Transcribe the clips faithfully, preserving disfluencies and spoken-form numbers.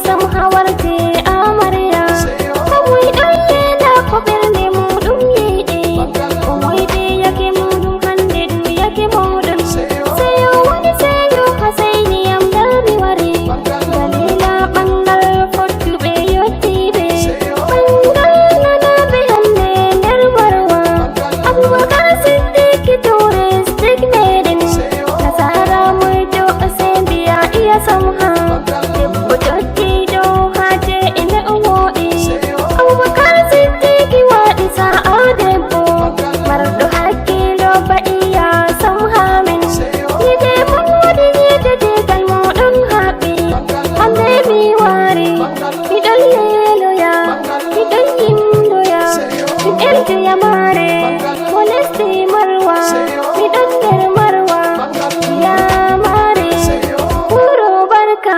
Sam hawarti amariya. Ko muy ɗolle na ko ɓernde muɗum yiɗi. O moydi yake muɗum hande ɗum yake muɗum. Seyo woni seyo ha seyni am nda mi wari. Dalila ɓangal fottuɓe yottiɓe. Ɓangal nanaɓe hande nder barwa. Abubakar Siddiqi touristik meɗen. Nasara muyjo sembiya iya samha. Debbo jottiɗo haaje ene o wooɗi. Abubakar Siddiqi waɗi sa'a debbo. Marɗo hakkilo ba iya samha men. Yiide mon waɗi yiide digal moɗon haɓɓi. Hande mi wari. Miɗon leloya. Miɗon yimloya. Min elti yamare. Mo lesdi marwa. Miɗon nder marwa. Yamare. Wuro barka.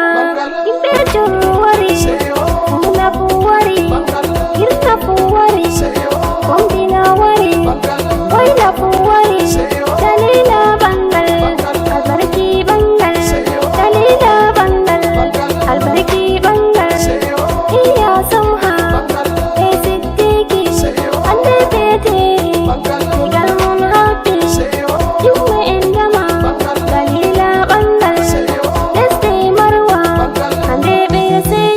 Yimɓe jur wari. Muna fu wari. Irta fu wari. Kombina wari. Wayla fu wari. Dalila ɓangal. Albarki ɓangal. Dalila ɓangal. Albarki ɓangal. Iya samha. E siddiki. Hande ɓe teri. Digal mon haɓɓi. Yumma en dama. Dalila ɓangal. Lesdi marwa. Hande ɓe seri.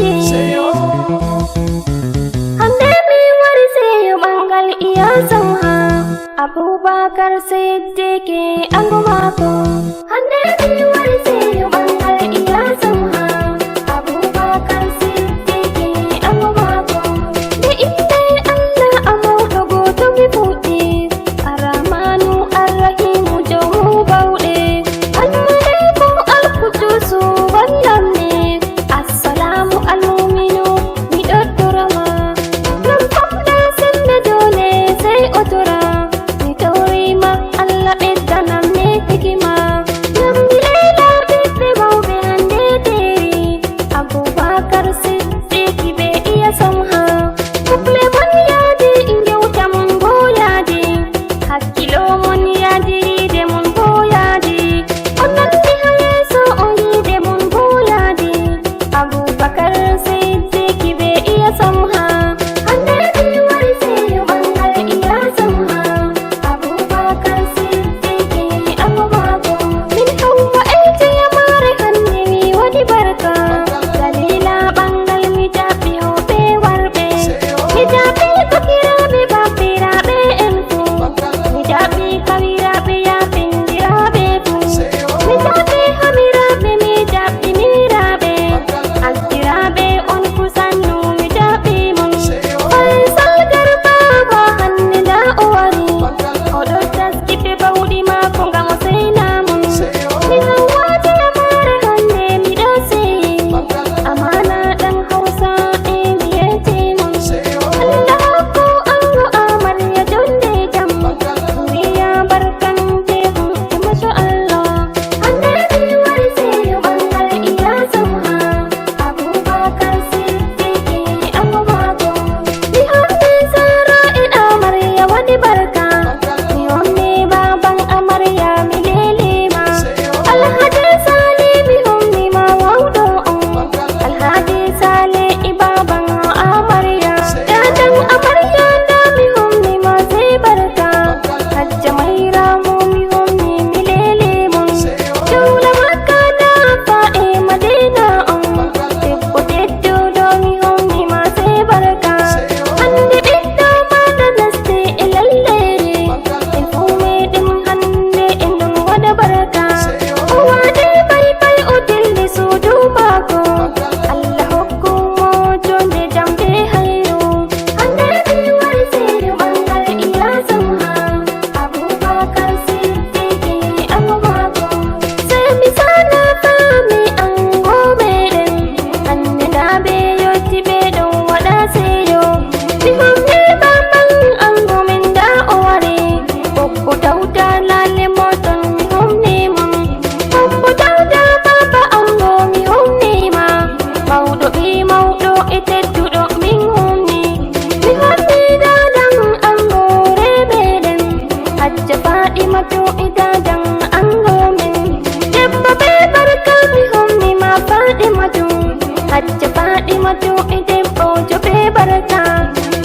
Matu e debbo jobe barka.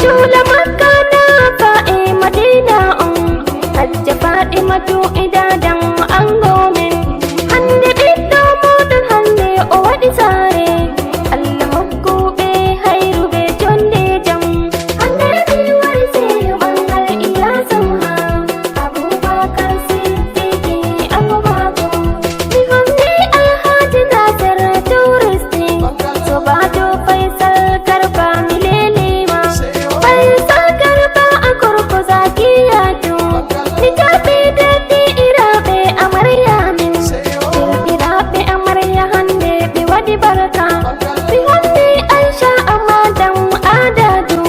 Juula Makka na fa e Madina on. Hajja Fatimatu e dadan ango men. Hande ɓiɗɗo moɗon hande o waɗi saare. Allah hokku ɓe hayru be jonde jam. Hande mi wari seyo ɓangal Iyasu ha. Abubakar Siddiqi ango maako. Mi homni Alhaji Nasir Tourist. Sobajo Faisal Garba mi lelima. Faisal Garba a gorko Zakiyatu. Mi jaɓi derɗiraaɓe amarya min. Derɗiraaɓe amarya hande ɓe waɗi barka. Mi homni Aisha a madam Adadu.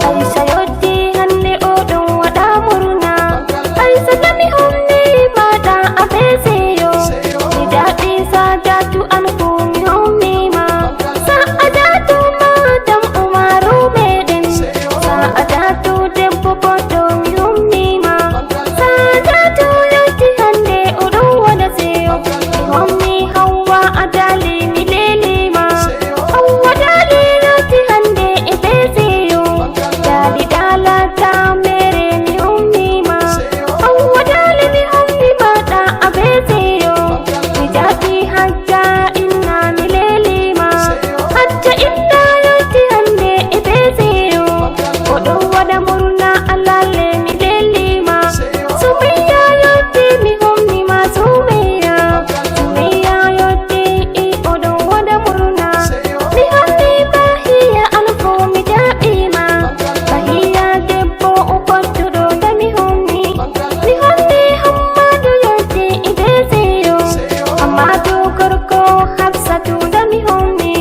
Aisha yotti hande o ɗon waɗa murna. Aisha na mi homni maɗa a be seyo. Mi jaɓi Sadatu an fu mi homni ma. Sa'adatu madam Umaru meɗen. Sa'adatu debbo boɗɗo mi homni ma. Sa'adatu yotti hande o ɗon waɗa seyo. Mi homni Hawwa a dali mi lelima. Hawwa dali yotti hande e be seyo. Dali dala ta mere mi homni ma. Hawwa dali mi homni maɗa a be seyo. Mi jaɓi Hajja inna mi lelima. Hajja inna yotti hande e be seyo. O ɗon waɗa murna a lalle mi lelima. Sumayya yotti mi homni ma Sumayya. Sumayya yotti i o ɗon waɗa murna. Mi homni Bahiya an fu mi jaɓi ma. Bahiya debbo o pottuɗo da mi homni. Mi homni Hammadu yotti i be seyo. Hammadu gorko Hafsatu da mi homni.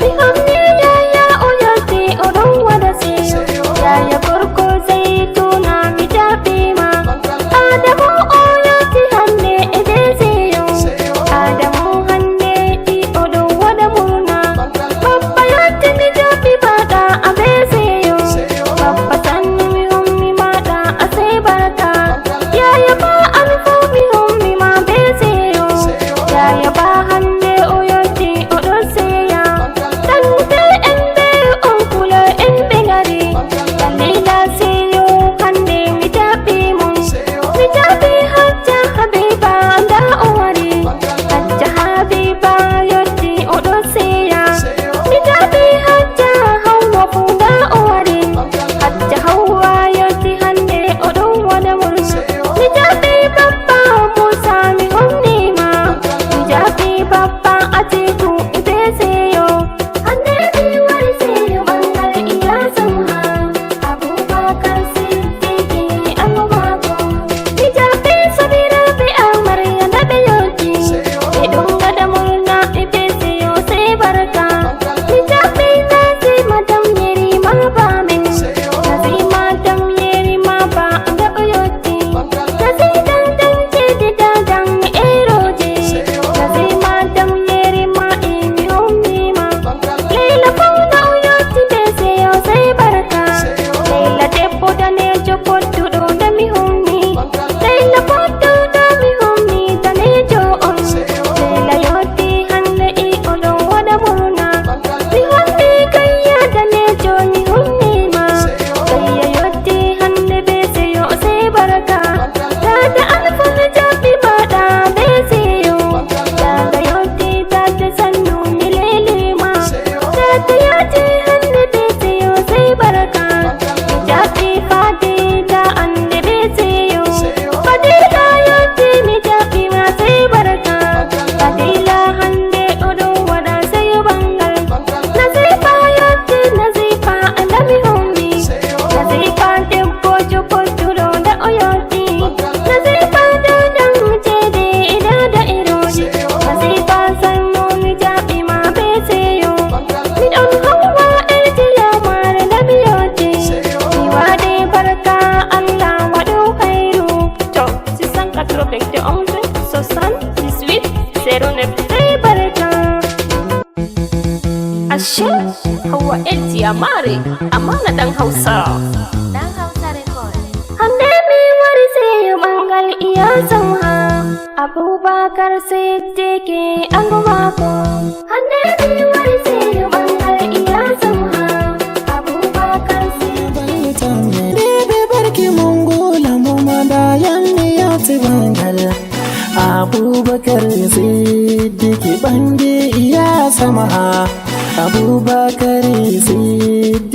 Mi homni Yaya o yotti o ɗon waɗa seyo. Yaya gorko Zaytuna mi jaɓi ma. Adamu o yotti hande e be seyo. Adamu hande i o ɗon waɗa murna. Babba yotti mi jaɓi maɗa a be seyo. Babba sannu mi homni maɗa a sey barka. Yaya ba an fu mi homni ma be seyo. Yaya ba hande o yotti o ɗon seya. Tante en be onkule en ɓe ngari. Dalila seyo hande mi jaɓi mon. Mi jaɓi Hajja Habiba nda o wari. Hajja Habiba yotti o ɗon seya. Mi jaɓi Hajja Hawwa fu nda o wari. Hajja Hawwa yotti hande o ɗon waɗa murna. Mi jaɓi Bappa Musa mi homni ma. Mi jaɓi Bappa Atiku i be seyo. Hande mi wari seyo ɓangal Iyasu ha. Abubakar Siddiqi ango maako. Mi jaɓi sobiraaɓe amarya nda ɓe yotti. Ɓe ɗon ngaɗa murna e be seyo sey barka. Mi jaɓi Nasima dam Yerima ba men. Nasima dam Yerima ba nda o yotti. Nasima dam cede dadan eroje. Nasima dam Yerima e mi homni ma. Leila fawna o yotti be seyo sey barka. Leila debbo danejo pottuɗo nda mi homni. Leila pottuɗo mi homni danejo on. Leila yotti hande i o ɗon waɗa murna. Mi homni Kayya danejo mi homni ma. Kayya yotti hande be seyo sey barka. Dada Alfa mi jaɓi maɗa be seyo. Dada yotti dada sannu mi lelima. Dada yati hande be seyo sey barka. Mi jaɓi Fadila ande be seyo. Fadila yotti mi jaɓi ma sey barka. Fadila hande o ɗon waɗa seyo ɓangal. Nazifa yotti Nazifa anda mi homni. Nazifa debbojo pottuɗo nda o yotti. Nazifa dadan cede e dada eroji. Nazifa sannu mi jaɓi ma be seyo. Mi ɗon Hawwa elti yawmare nda mi yotti. Mi waɗi barka Allah waɗu hayru. To, six cent quatre-vingt-onze, soixante-dix-huit, zéro neuf. Sey barka. Ashe, Hawwa elti yawmare, amana ɗan Hausa. Ɗan Hausa Record. Hande mi wari seyo ɓangal Iyasu ha. Abubakar Siddiqi ango maako. Hande mi wari seyo ɓangal Iyasu. Bangal Abubakar Siddiqi Bangi ya sama. Abubakar Siddiqi